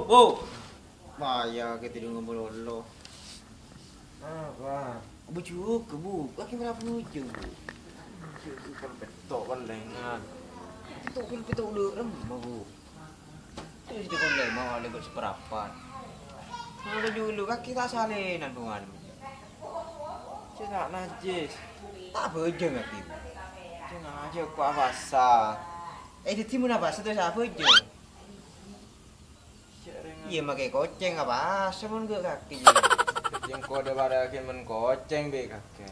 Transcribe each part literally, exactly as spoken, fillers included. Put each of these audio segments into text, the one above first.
Bu! Paya kè tèdhung malolo. Apa? Bu, jhughâ, Bu. Kakè mara bujung, Bu. Jhughâ, kan petto' kan lengan. Petto' kan petto' dâ' remma, Bu. Terros di kolè mau lèbât saparapat. Kalau dulu kakè ta' salènan, Bu, ngalem. Sè ta' najis. Ta' bâjâng kakè, Bu. Sè najis kok abâsa. Eh, dhâddhi mon abâsa terros abâjâng. Iyâ, makè kocèng apa? Semon ghu' kakè, iyâ. Kocèng kodhu padâ ghi' mon kocèng bi' kakè.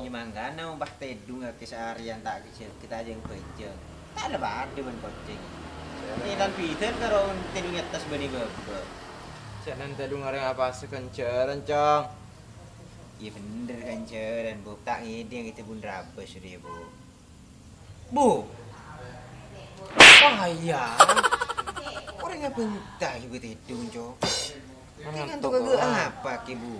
Iyâ, mangkana mon pas tèdhung kakè saarèyan ta' kejhâ-, kita jâng bâjâng. Ta' lè padâ mon kocèng. Èlan bidhân karo tèdhung è attas bânnè bâbâ. Jhâ' nan tèdhung orèng apa saghânjhârân, Cong. Iyâ, bhender ghânjhârân, Bu. Ta' ngèdhing ètèbun rabâs rèya, Bu. Bu. Wah, iyâ. Orèng abânta ghi' Bu tèdhung, Cong. Kè ngantok, ngantok kok, apa kè, Bu?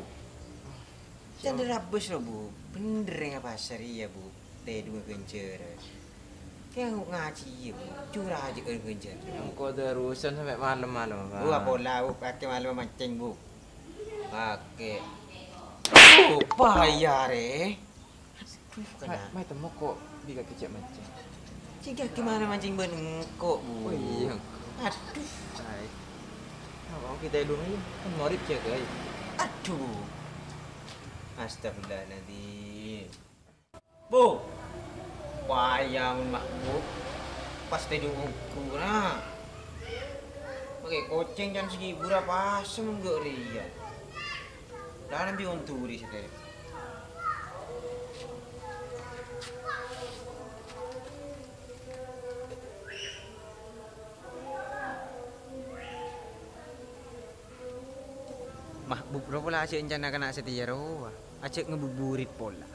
Candra bus lo, Bu. Bhender ngabâsâr iyâ, Bu. Tèdhung ghânjhârân. Kè ngajhi iyâ, Bu. Cura ajâ ghânjhârân. Engko' terrosan sampè' malem-malem, Bu, Pak. Apola, Bu. Kakè malem mancèng, Bu. Kakè. Bu, apa iyâ rè? Aduh, kena. Ma-, mai temmo ko' bi' kakè cè' mancèng. Cè' kakè mara mancèng bân engko', Bu. Oh, iyâ. Aduh. Saè. Apa kita dulu aja? Kan maghrib jâgâ, ayo. Aduh. Astagfirullahaladzim. Bu. Paya mon mahbub. Pas tèdhung ongghu, na. Makè kocèng can sè ghibur apa asem enggak rèya. Lah, nanti onturi sadhâjâ. Mahbub rowa pola ajâ' encana kana' satèya rowa, ajâ' ngabuburit pola.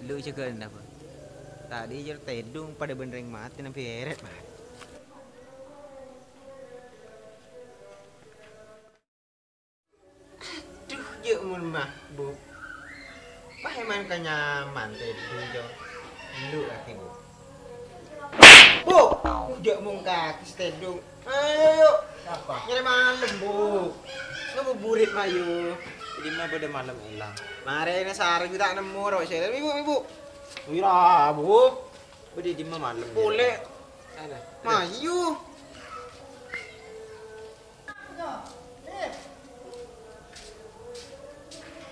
Lo jâgâna, Bang. Tadi jâr tèdhung padâ bân rèng matè nambhi èrèt, Bang. Aduh, jâ' mon mahbub. Wah, èman kanyaman tèdhung, Cong. Lu, kakè, Bu. Bu! Jâ' mon kakè sè tèdhung. Ayo, ayo. Apa? Nyarè malem, Bu. Ngabuburit, mayu. Dimma bâdâ malem èlang. Marèna sareng ta' nemmo, ro, sè. Ibu, ibu. Wira, Bu. Bâdâ dimma malem. Polè. Ana. Mayu.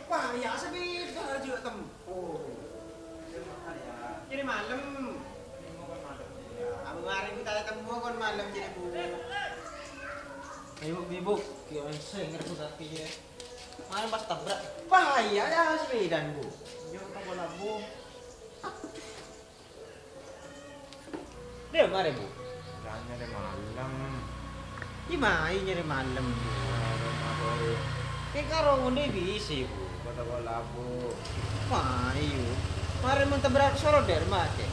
Wah, ya, sepi, harus juga tem-, oh. Jadi malam. Apa kemarin kita ketemu kon malam jadi Bu. Ayo, Bu, Bu, kita sering ngerebut hati ya. Malam pas tabrak. Wah, iya, ya, sepi dan Bu. Yuk, tak bola, Bu. Dâ' marè, Bu. Jâ' nyarè malem. Iyâ, mayu nyarè malem. Malem apa, Bu? Kè karo ngonḍi bisi, Bu. Kota bola, Bu. Mayu. Marè mon tabrak soro dârma, kè.